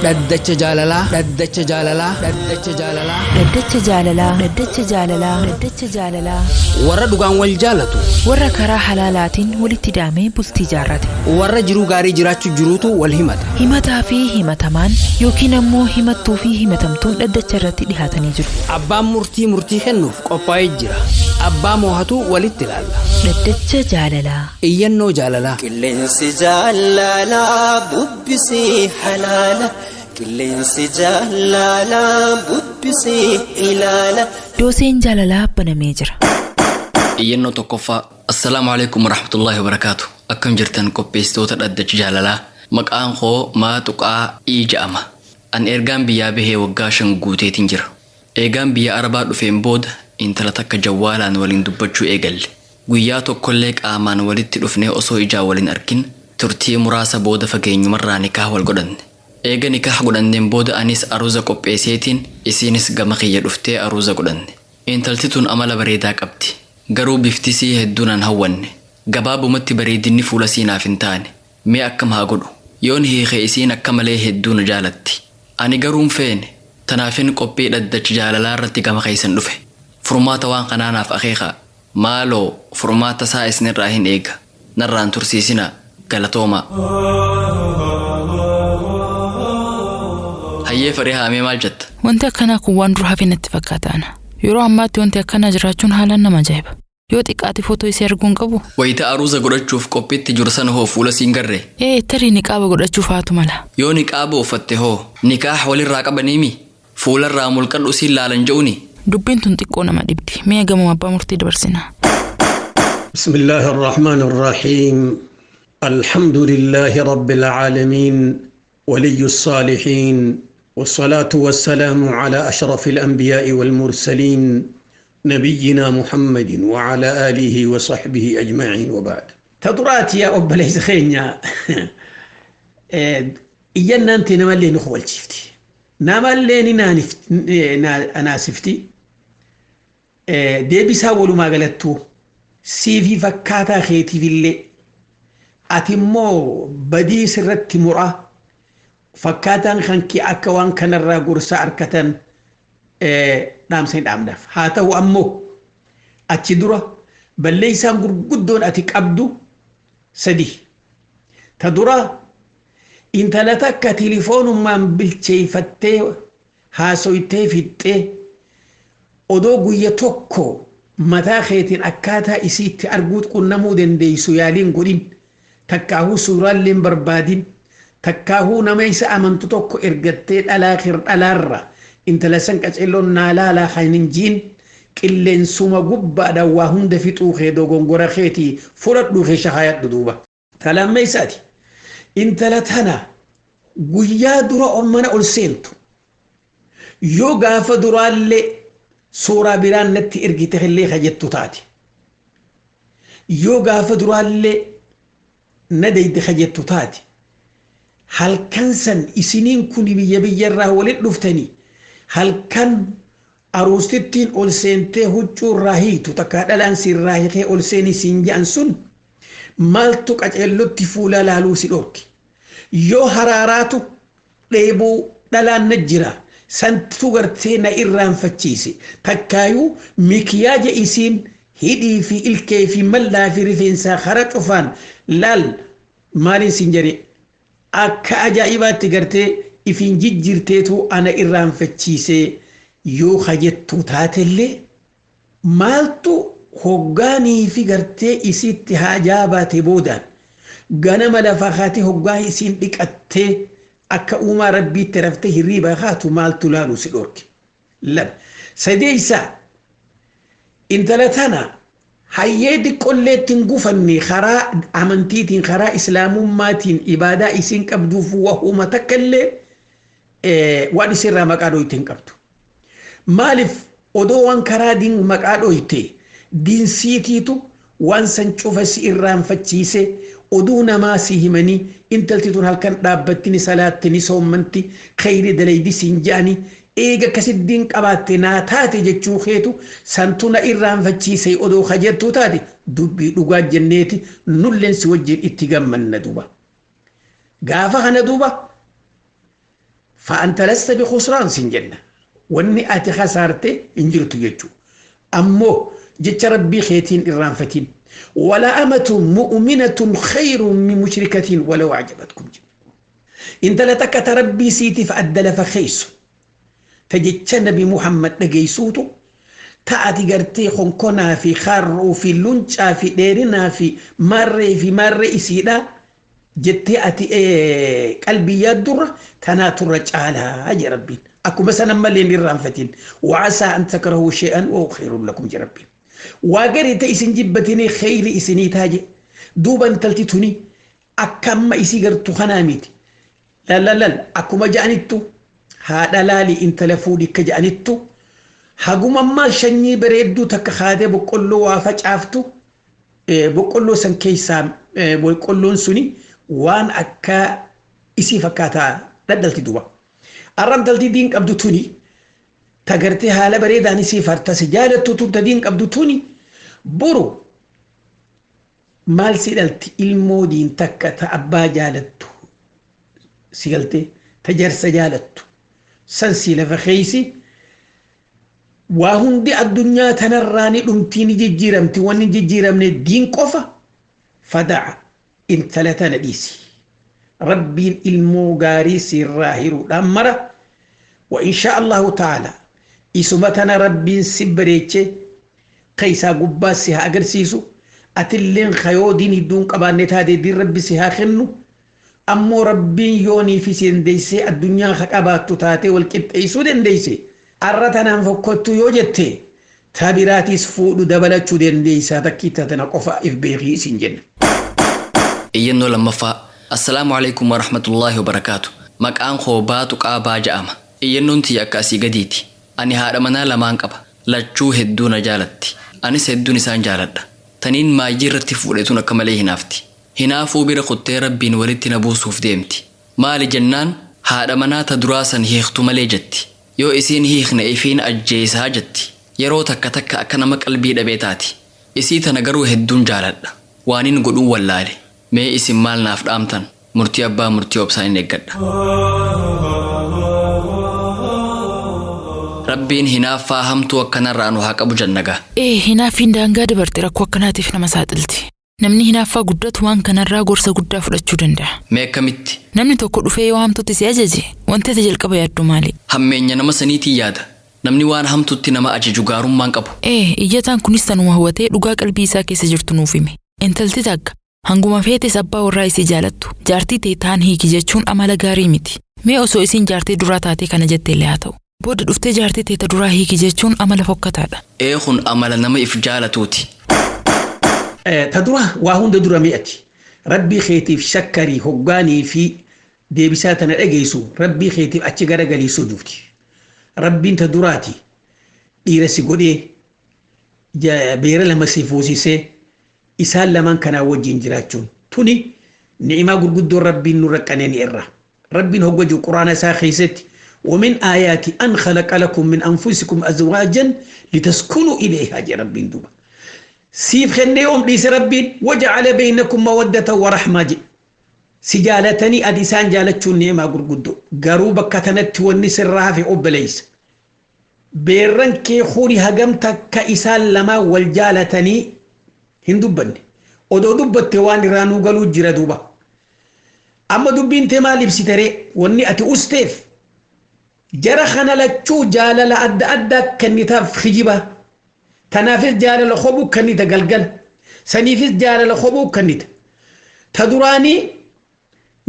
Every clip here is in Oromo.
Dhaddacha jaalalaa. Dhaddacha jaalalaa. Dhaddacha jaalalaa. Dhaddacha jaalalaa. Dhaddacha jaalalaa. Dhaddacha jaalalaa. Warra dhugaan wal jaalatu. Warra karaa halaalaatiin walitti hidhamee bultii jaarrate. Warra jiruu gaarii jiraachuu jiruutu wal himata. Himataa fi himatamaan yookiin ammoo himattuu fi himatamtuun dhaddacha irratti dhihaatanii jiru. Abbaan murtii murtii kennuuf qophaa'ee jira. Abbaa moohatu walitti ilaalla. Dhaddacha jaalalaa. Iyyannoo jaalalaa. Qilleensi jaalalaa bubbisee halaala. Qilleensi jaalalaa bubbisee ilaala. Dooseen jaalalaa banamee jira. Iyyannoo tokkoffaa. Assalaamu alaikum warahmatullaahi wabarakaatu. Akkam jirtan qopheessitoota dhaddacha jaalalaa. Maqaan koo maa tuqaa ii ja'ama. An ergaan biyyaa bahee waggaa 5 guuteetin jira. Eegaan biyya Arabaa dhufeen booda intala takka jawwaalaan waliin dubbachuu eegalle. Guyyaa tokkollee qaamaan walitti dhufnee osoo ijaan wal hin arkin turtii muraasa booda fageenyumarraa nikaah wal godhanne. Eega nikaah godhanneen booda anis aruuza qopheeseetiin isiinis gama kiyya dhuftee aruuza godhanne. Intalti tun amala bareedaa qabdi. Garuu bifti isii hedduu nan hawwanne. Gabaabumatti bareedinni fuula isii naaf hin taane. Mee akkam haa godhu? Yoon hiike isiin akka malee hedduu na jaalatti. Ani garuu hin feene. Tanaafin qophii dhaddacha jaalalaa irratti gama keessan dhufe. Furmaata waan kanaa naaf akeekaa. Maaloo, furmaata isaa isinirraahin eega. Narraa hin tursiisinaa. Galatoomaa. Hayyee Farihaa mee maal jetta? Wanti akkanaa kun waan dur hafe natti fakkaata ana. Yeroo ammaatti wanti akkanaa jiraachuun haalaan nama ajaa'iba. Yoo xiqqaate footoo isii arguu hin qabu? Wayita aruuza godhachuuf qophiitti jiru sana hoo fuula siin garree? Ee tarii niqaaba godhachuu faatu mala. Yoo niqaaba uffatte hoo nikaah walirraa qabaniimi? Fuularraa mulqadhu siin laalan je'uni? Dubbiin tun xiqqoo nama dhibdi. Mee gamuma abbaa murtii dabarsina. بسم الله الرحمن الرحيم الحمد لله رب العالمين ولي الصالحين والصلاة والسلام على أشرف الأنبياء والمرسلين نبينا محمد وعلى آله وصحبه أجمعين وبعد تدرات يا أب ليس خينيا إيانا أنت نملي نخوال شفتي نملي ناسفتي deebisaa walumaa galattuu siifii fakkaataa keetiifillee ati immoo badii sirratti muraa fakkaataan kan kee akka waan kanarraa gorsaa argatan dhaamsa hin dhaamnaaf. Haa ta'u ammoo achi dura balleessaan gurguddoon ati qabdu sadi. Ta dura intala takka tilifoonummaan bilcheeffattee haasoytee fixxee odoo guyya tokko mataa keetiin akkaataa isiitti arguu qunnamuu dandeessu yaaliin godhin takkaahuu suuraallee barbaadin takkaahuu nama isa amantu tokko ergattee dhalaa dhalaarra intala san qaceelloon naa laalaa kan hin jiin qilleensuma gubbaadhaan waa hunda fixuu kee dogongora keetii fudhadhuu kee shahaayadhu duuba. Talammeessaati intala tana guyyaa dura mana ol seentu yoo gaafa duraallee suuraa biraan natti ergite illee ka jettu taate yoo gaafa duraallee na dayde ka jettu taate halkan san isiniin kun biyya biyyarraa walitti dhuftanii halkan aruustittiin ol seentee huccuu irraa hiitu takka dhalaan si irraa hiikee ol seeni siin je'an sun maaltu qaceellotti fuula laaluu si dhorke yoo haraaraatu dheebuu dhalaan na jira santu gartee na irraanfachiise takkaayuu mikiyaaja isiin hidhii fi ilkee fi mallaa fi rifeensaa kara cufaan laal maaliin siin jedhe akka ajaa'ibaatti gartee ifiin jijjiirteetu ana irraanfachiise yoo kajettu taatellee maaltu hoggaanii fi gartee isitti haajaa baate boodaan ganama lafa kaatee hoggaa isiin dhiqattee akka uumaa rabbiitti raftee hirriiba kaatu maaltu laalu si dhorke. Lama sadeessaa intala tana hayyee diqqolleetti hin gufanne karaa amantiitiin karaa islaamummaatiin ibaadaa isiin qabduuf wahuma takka illee waan isirraa maqaa dhoyte hin qabdu. Maaliif odoo waan karaa diin maqaa dhoyte diinsiitiitu waan san cufa si irraanfachiise oduu namaa si himanii intalti tun halkan dhaabbatti ni salaatti ni soommanti kheyri dalaydi siin je'anii eega akkasittiin qabaatte naa taate jechuu keetu santu na irraanfachiise odoo kajettuu taate dubbii dhugaa jenneeti nulleen si wajjin itti gammanna duba. Gaafa kana duuba fa'anta lasta bikhusraan sin jenna. Wanni ati khasaarte hin jirtu jechuudha. Ammoo jecha rabbii keetiin irraanfatiin. Wala amatu mu'minatun khayrun min mushrikatiin walaw ajabatkum jedhu. Intala takka ta rabbii siitiif adda lafa keeysu. Ta jecha nabi Muhammad dhageessuutu ta ati gartee konkonaa fi harruu fi luncaa fi dheerinaa fi marree fi marree isiidhaa jettee ati qalbii yaaddurra tanaaturra caalaa jee rabbiin. Akkuma sana malee hin irraanfatin. Wacasaa an takrahuu shay'an wa khayrun lakum jee rabbiin. Waa garii ta isin jibbatinii khayri isinii taa jee. Duuba intalti tuni akka amma isii gartu kanaa miti. Lal akkuma ja'anittu haadha laali intala fuudhi akka ja'anittu haguma ammaa shanyii bareedduu takka haatee boqqolloo waa facaaftu boqqolloo san keessaa boqqolloon suni waan akka isii fakkaataa dhadhalti duuba. Arra intalti diin qabdu tuni tagartee haala bareedaan isii fartase jaalattu tun ta diin qabdu tuni boru maal si dhalti ilmoo diin takka ta abbaa jaalattu si galtee ta jarsa jaalattu san si lafa keeysi waa hundi addunyaa tanarraa ni dhumtii ni jijjiiramti wanni hin jijjiiramne diin qofa fada'a intala tana dhiisi. Rabbiin ilmoo gaarii sirraa hiruudhaan mara wa insha Allahu ta'ala isuma tana rabbiin si bareeche keeysaa gubbaa si haa agarsiisu atilleen kayoo diin hidduun qabaanne taate diin rabbi si haa kennu ammoo rabbiin yoonii fi si dandeessee addunyaa ka qabaattu taatee wal qixxeessuu dandeesse arra tanaan fokkottu yoo jette ta biraatiis fuudhu dabalachuu dandeessaa takkiitta tana qofa if beekii isin jenna. Iyyannoo lammaffaa. Assalaamu alaikum warahmatullaahi wabarakaatu. Maqaan koo Baatu Qaabaa ja'ama. Iyyannoon tiyya akka asii gadiiti. Ani haadha manaa lamaan qaba. Lachuu hedduu na jaalatti. Anis hedduun isaan jaaladha. Taniin maayyii irratti fuudhe tun akka malee hinaafti. Hinaafuu bira kuttee Rabbiin walitti na buusuuf deemti. Maali jennaan haadha manaa ta duraa san hiiktu malee jetti. Yoo isiin hiikne ifiin ajjeesaa jetti. Yeroo takka takka akka nama qalbii dhabee taati. Isii tana garuu hedduun jaaladha. Waanin godhuun wallaale. Mee isin maal naaf dhaamtan? Murtii abbaa murtii obsaan hin eeggadha. Rabbiin hinaaffaa hamtuu akkanarraa nu haa qabu jannagaa. Ee hinaaffiin daangaa dabarte rakkoo akkanaatiif nama saaxilti. Namni hinaaffaa guddatu waan kanarraa gorsa guddaa fudhachuu danda'a. Mee akkamitti? Namni tokko dhufee yoo hamtuutti si ajaje wanti ati jalqaba yaaddu maali? Hammeenya nama saniitiin yaada. Namni waan hamtuutti nama ajaju gaarummaan qabu. Ee iyyataan kunis tanuma hubatee dhugaa qalbii isaa keessa jirtu nuuf hime. Intalti takka hanguma feetes abbaa warraa isii jaalattu jaartii ta'e taan hiiki jechuun amala gaarii miti. Mee osoo isiin jaartii duraa taatee kana jettee illee haa ta'u. Booda dhuftee jaartii ta'e duraa hiiki jechuun amala fokkataadha. Ee kun amala nama if jaalatuuti. Ta dura waa hunda dura mi'ati. Rabbii keetiif shakkarii hoggaanii fi deebisaa tana dhageessu rabbii keetiif achi garagalii sujuuti. Rabbiin ta duraati dhiira si godhee beera lama si fuusisee isaan lamaan kanaa wajjin jiraachuun tuni ni'imaa gurguddoon rabbiin nurra qananii irra. Rabbiin hogga jiru quraana isaa keessatti ومن آياتي أن خلق لكم من أنفسكم أزواجا لتسكنوا إليها جي ربين دوبا سيف خنيهم ليس ربين وجعل بينكم مودة ورحمة جي سجالتني أديسان جالتشون نعمة قرقدو قروبا كتنت والنسر في أبليس بيرن كي خوري هجمتك كإسان لما والجالتني هندوبني odoo dubbatte waan irraa nuu galuu jira duuba. Amma dubbiin tee maal ibsite wanni ati usteef jara kana lachuu jaalala adda addaa kennitaaf kijiba. Tanaafis jaalala hobuu kennita galgala. Saniifis jaalala hobuu kennita. Ta duraanii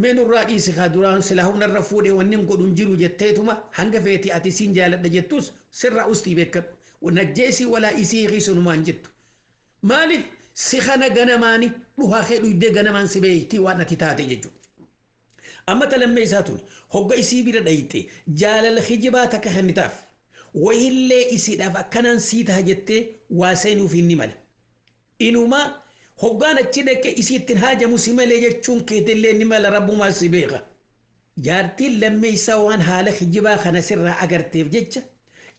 mee nurraa dhiisi kaa duraan silaa humnarra fuudhee wanni hin godhu hin jiru jetteetuma hanga feeti ati siin jaaladha jettus sirraa ustii beekadhu. Najjeesii walaa isii hiisunumaan jettu. Maaliif si kana ganamaani dhuhaa kee dhuydee ganamaan si beektii waan ati taate jechuudha. Amma talammee isaa tun hogga isii bira dhayite jaalala kijibaa takka kennitaaf wayillee isiidhaaf akkanaan sii taha jettee waa seenuuf hin mala. Inumaa hoggaan achi dhaqee isii ittiin haajamu si malee jechuun keetillee ni mala rabbumaa si beeka. Jaartiin lammee isaa waan haala kijibaa kana sirraa agarteef jecha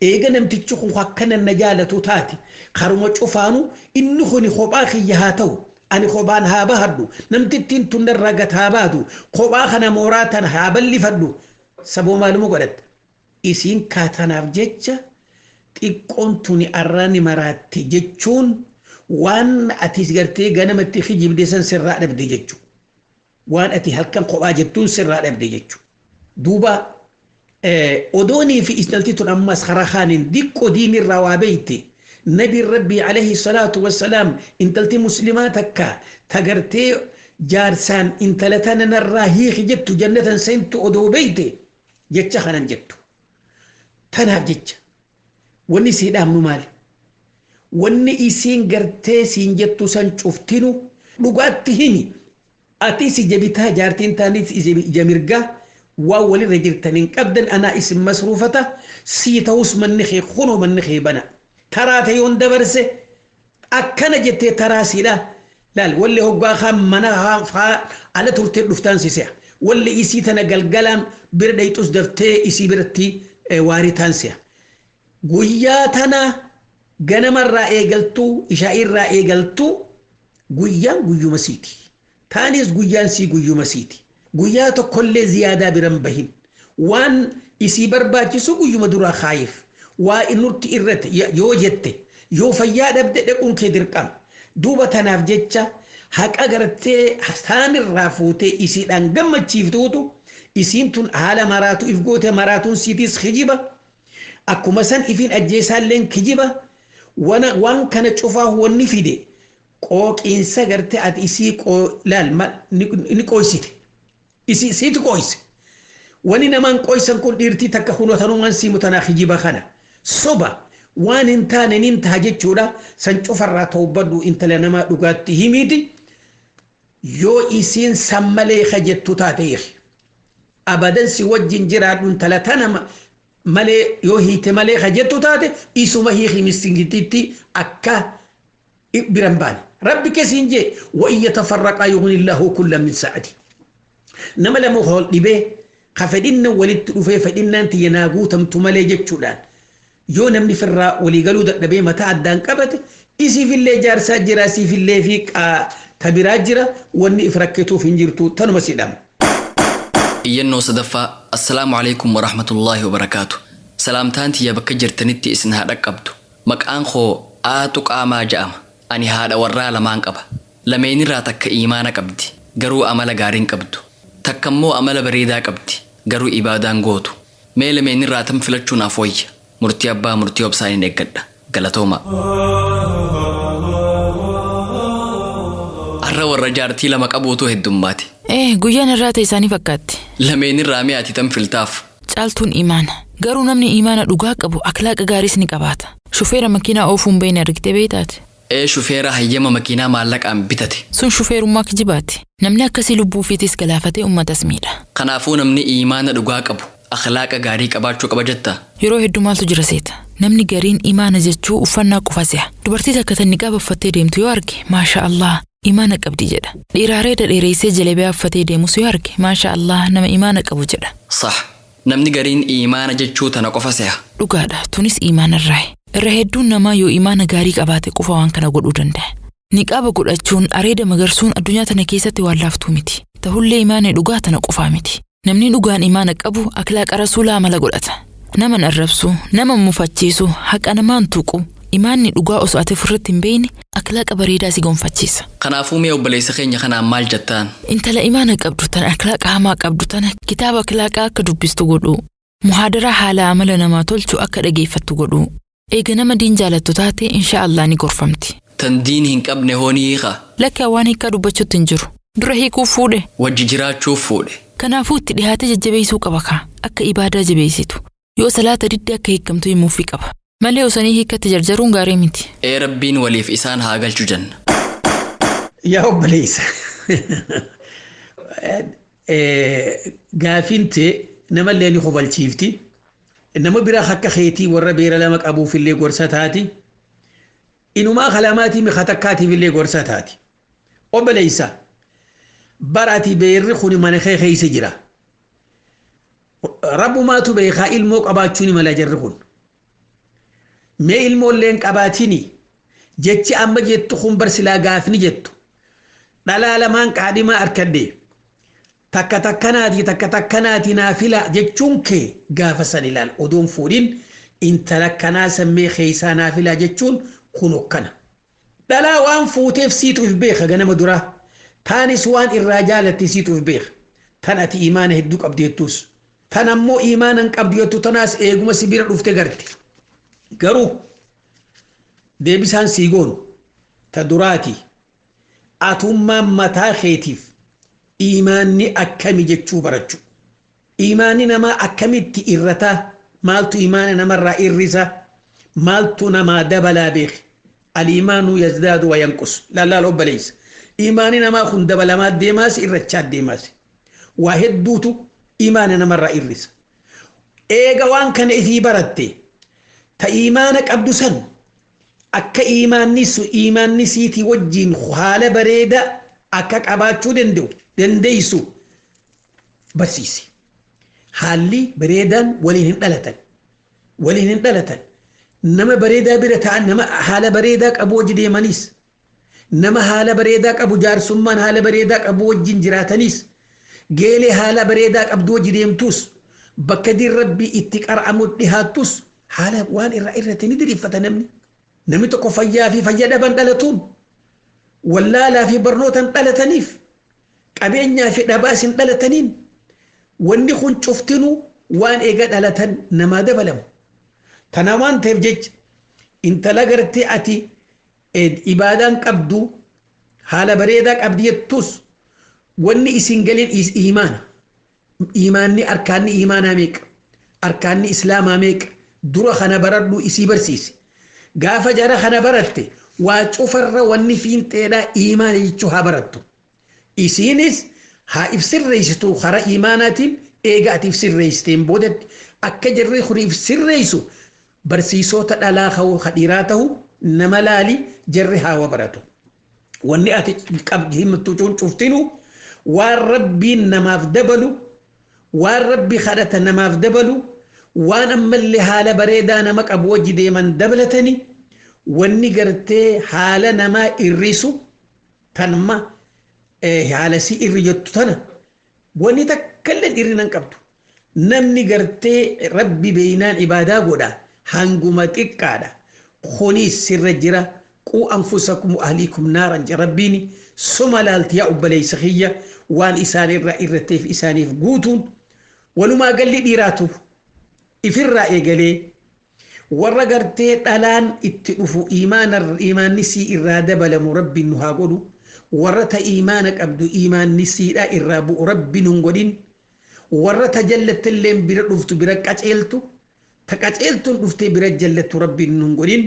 eega namtichi kun akkana na jaalatu taate karuma cufaanu inni kun kophaa kiyya haa ta'u Ani kophaan haa bahadhu, namtittiin tun narraa gad haa baatu, kophaa kana mooraa tan haa bal'ifadhu. Saboo maaluma godhatta? Isiin kaatanaaf jecha xiqqoon tuni arraani maraatte jechuun waan ati gartee ganamatti kijibde san sirraa dhabde jechuudha. Waan ati halkan kophaa jettuun sirraa dhabde jechuudha. Duuba odoonii fi intalti tun ammas karaa kaaniin diqqoo diinirraa waa beeyte. Nabi Rabbii alayhi salaatu wassalaam intalti muslimaa takka tagartee jaarsaan intala tana narraa hiiki jettu jannatan seentu odoo beeyte jecha kanan jettu. Tanaaf jecha wanni sii dhaamnu maali? Wanni isiin gartee siin jettu san cuftinu dhugaatti himi. Atis ija bitaa jaartiin taanis ija mirgaa waan walirra jirtaniin qabdan anaa isin masruufata sii ta'us manni kee kunoo manni kee bana. Taraa ta'e yoon dabarse akkana jettee taraa siidha. Laal walli hoggaa kaan mana ala turtee dhuftaan si se'a. Walli isii tana galgalaan bira dhayxus daftee isii biratti waarii taan se'a. Guyyaa tana ganamarraa eegaltuu ishaa'irraa eegaltuu guyyaan guyyuma siiti. Taanis guyyaan sii guyyuma siiti. Guyyaa tokkollee ziyaadaa biran bahin. Waan isii barbaachisu guyyuma duraa kaayeef. Waa nurti irratti yoo jette yoo fayyaa dhabde dhaquun kee dirqama. Duuba tanaaf jecha haqa gartee taanirraa fuutee isiidhaan gammachiiftuutu isiin tun haala maraatu if goote maraatuun siitis kijiba. Akkuma san ifiin ajjeesaalleen kijiba. Waan kana cufaa wanni fide qooqiinsa gartee ati isii laal ni qooysite. Isii siiti qooyse. Wani namaan qooysan kun dhiirtii takka hunotanumaan siimu tanaa kijiba kana. Soba waan hin taane nin taha jechuudha. San cufarraa tawbadhu intala namaa dhugaatti himiiti. Yoo isiin san malee kajettu taate abadan si wajjin jiraadhu intala tana malee yoo hiite malee kajettu taate isuma hiiki miskiintitti akka biran baane. Rabbi keessiin jee wa in yatafarraqaa yughnillaahu kullan min sa'ati. Nama lama hol dhibee ka fedhinna walitti dhufee fedhinnaan tiyya naa guutamtu malee jechuudhaan yoo namni firraa waliigaluu dadhabee mataa addaan qabate isiifillee jaarsaa jira isiifillee fi tabiraa jira wanni if rakkatuuf hin jirtu tanuma sidhama. Iyyannoo sadaffaa. Assalaamu alaikum warahmatullaahi wabarakaatu. Salaamtaan tiyya bakka jirtanitti isin haa dhaqqabdu. Maqaan koo Aatu Qaamaa ja'ama. Ani haadha warraa lamaan qaba. Lameenirraa takka iimaana qabdi. Garuu amala gaariin qabdu. Takka immoo amala bareedaa qabdi. Garuu ibaadaan gootu. Mee lameenirraa tam filachuu naaf wayya? Murtii abbaa murtii obsaaniin eeggadha. Galatooma. Har'a warra jaartii lama qabuutu heddummaate. Guyyaan irraa ta'e isaanii fakkaatti. Lameenirraa mee ati tam filtaaf? Caaltuun imaana. Garuu namni imaana dhugaa qabu akhlaaqa gaariis ni qabaata. Shufeera makiinaa oofuun beeyna argitee beeytaate. Shufeera hayyama makiinaa maallaqaan bitate. Sun shufeerummaa kijibaati. Namni akkasii lubbuu ofiitis galaafatee uummatas miidha. Kanaafuu namni imaana dhugaa qabu akhlaaqa gaarii qabaachuu qaba jetta. Yeroo hedduu maaltu jira seeta? Namni gariin imaana jechuu uffannaa qofa se'a. Dubartii takka tan niqaaba uffattee deemtu yoo arge maasha Allah imaana qabdi jedha. Dhiira areeda dheereessee jalabiyaa uffatee deemus yoo arge maasha Allah nama imaana qabu jedha. Sah. Namni gariin imaana jechuu tana qofa se'a. Dhugaadha tunis imaanarraayi. Irra hedduun namaa yoo imaana gaarii qabaate qofa waan kana godhuu danda'a. Niqaaba godhachuun areeda magarsuun addunyaa tana keessatti waan laaftuu miti. Ta'ullee imaana dhugaa tana qofaa miti. Namni dhugaan imaana qabu akhlaaqa rasuulaa amala godhata. Nama hin arrabsu, nama hin mufachiisu, haqa namaan tuqu. Imaanni dhugaa osoo ati ofirratti hin beekne akhlaaqa bareedaa si gonfachiisa. Kanaafuu mee obboleessa keenya kanaan maal jettaan? Intala imaana qabdu tana akhlaaqa hamaa qabdu tana kitaaba akhlaaqaa akka dubbistu godhu. Muhaadaraa haala amala namaa tolchu akka dhageeffattu godhu. Eega nama diin jaalattu taate insha Allah ni gorfamti. Tan diin hin qabne hoo ni hiikaa? Lakki waan hiikaa dubbachuutti hin jiru. Dura hiikuuf fuudhe. Wajji jiraachuuf fuudhe. Kanaafuu itti dhiyaatee jajjabeessuu qaba kaa. Akka ibaadaa jabeessitu. Yoo salaata didde akka hiikamtu himuufii qaba. Malee osanii hiikatti jarjaruun gaarii miti. Rabbiin waliif isaan haa galchu janna. Yaa obboleessa. Gaafiin tee namallee ni hubalchiifti. Nama biraa akka keetii warra beera lama qabuufillee gorsa taati. Inumaa kalamaatii mi'a takkaatiifillee gorsa taati. Obboleessa bara ati beerri kun mana kee keessa jira. Rabbumaatu beekaa ilmoo qabaachuu ni mala jarri kun. Mee ilmoollee hin qabaatini jechi amma jettu kun bar silaa gaafni jettu. Dhalaa lamaan qaadhimaa arkadhe, takka takkanaati takka takkanaati naafila jechuun kee gaafa san ilaal, odoon fuudhin intala kanaa sammee keessaa naafilaa jechuun kun hokkana. Dhalaa waan fuuteef siitu if beeka ganama duraa. Taanis waan irraa jaalatte siitu if beeka. Tan ati imaana hedduu qabdi jettus. Tan ammoo imaana hin qabdu jettu tanaas eeguma si bira dhufte garte. Garuu deebisaan sii goonu ta duraati. Atummaan mataa keetiif imaanni akkami jechuu barachuu. Imaanni namaa akkamitti irrataa, maaltu imaana namarraa irrisa, maaltu namaa dabalaa beeki. Al-imaanu yazdaadu wa yanqus. Lallaal obboleessa. Imaanni namaa kun dabalamaa deemaas irrachaa deemaas. Waa hedduutu imaana namarraa irrisa. Eega waan kana ifii baratte, ta imaana qabdu san akka imaanni imaanni siitii wajjiin haala bareedaa akka qabaachuu danda'u dandeessu barsiisi. Haalli bareedaan waliin hin dhalatan. Waliin hin dhalatan. Nama bareedaa bira ta'an, nama haala bareedaa qabu wajji deemanis, nama haala bareedaa qabu jaarsummaan haala bareedaa qabu wajjin jiraatanis, geelee haala bareedaa qabdu wajji deemtus, bakka diin rabbii itti qara'amu dhihaattus, haala waan irraa irratti ni diriirfata namni. Namni tokko fayyaa fi fayya dhaban dhalatuun, wallaalaa fi barnootaan dhalataniif, qabeenyaa fi dhabaas hin dhalataniin, wanni kun cuftinuu waan eega dhalatan namaa dabalamu. Tana waan ta'eef jecha intala gartee ati ibaadaan qabdu haala bareedaa qabdi jettus, wanni isin galiin imaana. Imaanni arkaanni imaanaa meeqa? Arkaanni islaamaa meeqa? Dura kana baradhu, isii barsiisi. Gaafa jara kana baratte, waa cufarra wanni fiinxeedhaa imaana jechuu haa barattu. Isiinis haa ifsirreessitu karaa imaanaatiin. Eega ati ifsirreessiteen boodatti akka jarri kun ifsirreessu barsiisota dhalaa ka dhiiraa ta'u nama laali, jarri haa baratu. Wanni ati qabdi himtu cuftinu waan rabbiin namaaf dabalu, waan rabbi kadhata namaaf dabalu, waan ammallee haala bareedaa nama qabu wajji deeman dabalatani, wanni gartee haala namaa irrisu tanma haala si irri jettu tana wanni takkallee irri nan qabdu. Namni gartee rabbi beeynaan ibaadaa godha hanguma xiqqaadha. Kunis sirra jira. Quu anfusakum ahliikum naaran, rabbiin suma laalti. Yaa obboleessa kiyya, waan isaan irraa irratteef isaaniif guutuun walumaa galli dhiiraatu ifirraa eegalee warra gartee dhalaan itti dhufu imaanni sii irraa dabalamu rabbiin nu haa godhu. Warra ta imaana qabdu imaanni siidhaa irraa bu'u rabbiin nun godhin. Warra ta jallattillee bira dhuftu bira qaceeltu, ta qaceeltuun dhuftee bira jallattu rabbiin nun godhin.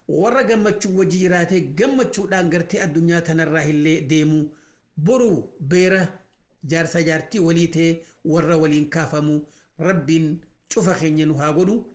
Warra gammachuu wajji jiraatee gammachuudhaan gartee addunyaa tanarraa illee deemu, boru beera jaarsa jaartii walii ta'ee warra waliin kaafamu rabbiin cufa keenya nu haa godhu.